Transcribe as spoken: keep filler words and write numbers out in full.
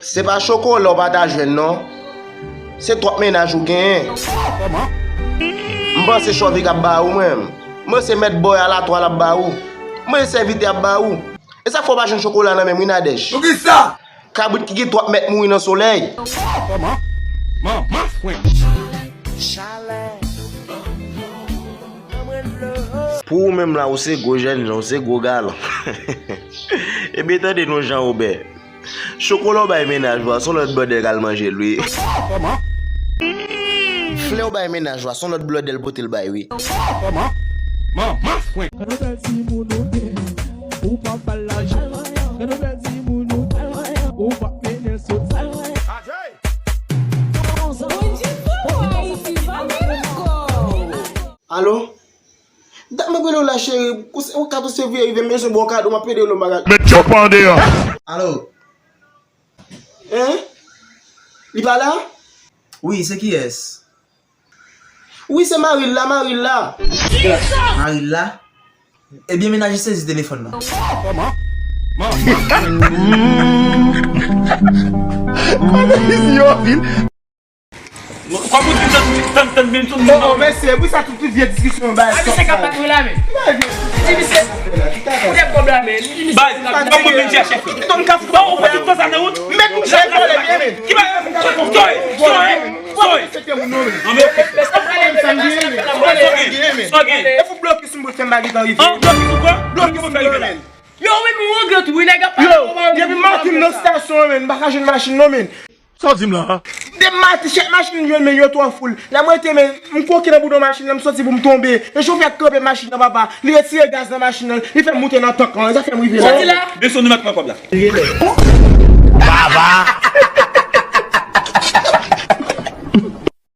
Se pa chokola w pa ta jwenn non. Se twòp mennaj ou genyen. M panse Chòvi k ap ba ou menm. Mwen se mèt bòy alatwa l ap ba ou. Mwen se sèvitè ap ba ou. E sa k fè w pa jwenn chokola nan men m wi Nadège. Poukisa? Kabrit ki gen twòp mèt mouri nan solèy. Pou ou menm la, ou se gwo jènjan, ou se gwo galan. Ebyen tande non Jan Wobè. Chokola w bay mennaj ou a, se yon lòt blòdè k al manje l wi. Flè w bay mennaj ou a, se yon lòt blòdè l pote l bay wi. Kòman? Manman fwen. Gade bèl timoun ou ye, ou pa ba l lajan. Gade bèl timoun ou ye, ou pa mennen l soti. Alo? Dat mwen rele w la cheri, ou se, ou kat ou se vye rive m bezwen ba w kado, m ap pede w lòt bagay. Met chòp pa andeyò. Alo? Hein? Li pa la? Wi, se kiyès? Wi, se mari l la, mari l la. Mari l la? Ebyen, menaje sezi telefòn nan. Kòman? Kòman? Kòman ou di tann, tann, tann menm sou moun nan? Oh, mesye, wi sa tout, tout vye diskisyon bay. A misye ka bat mwen la men. Li di misye, ou te kòb la men. Li di misye, bay, kòb mwen vin chèche. Ton ka fou. Ou pa tout tan sa nan wout. Met ou chèche pale byen men. Ki ba, soy, soy, soy. Se te moun non men. Non men. Sa m gen men. Sa m gen men. E fou blokis m pou fè m pa gentan rive. An blokis ou kwa? Blokis m non men. Yo, men m regrèt wi nèg ap pale. Yo, depi maten m nan stasyon an men, m pa ka jwenn machin non men. Sa w di m la a? Depi maten chak machin m jwenn men yo twò foul. Lè m rete men, m kwoke nan bouda machin nan, m soti pou m tonbe. E chofè k kanpe machin nan papa, li retire gaz nan machin nan, li fè m moute nan tank lan, e sa fè m rive la. Soti la. Desann nou mèt pran kòb la. Baba.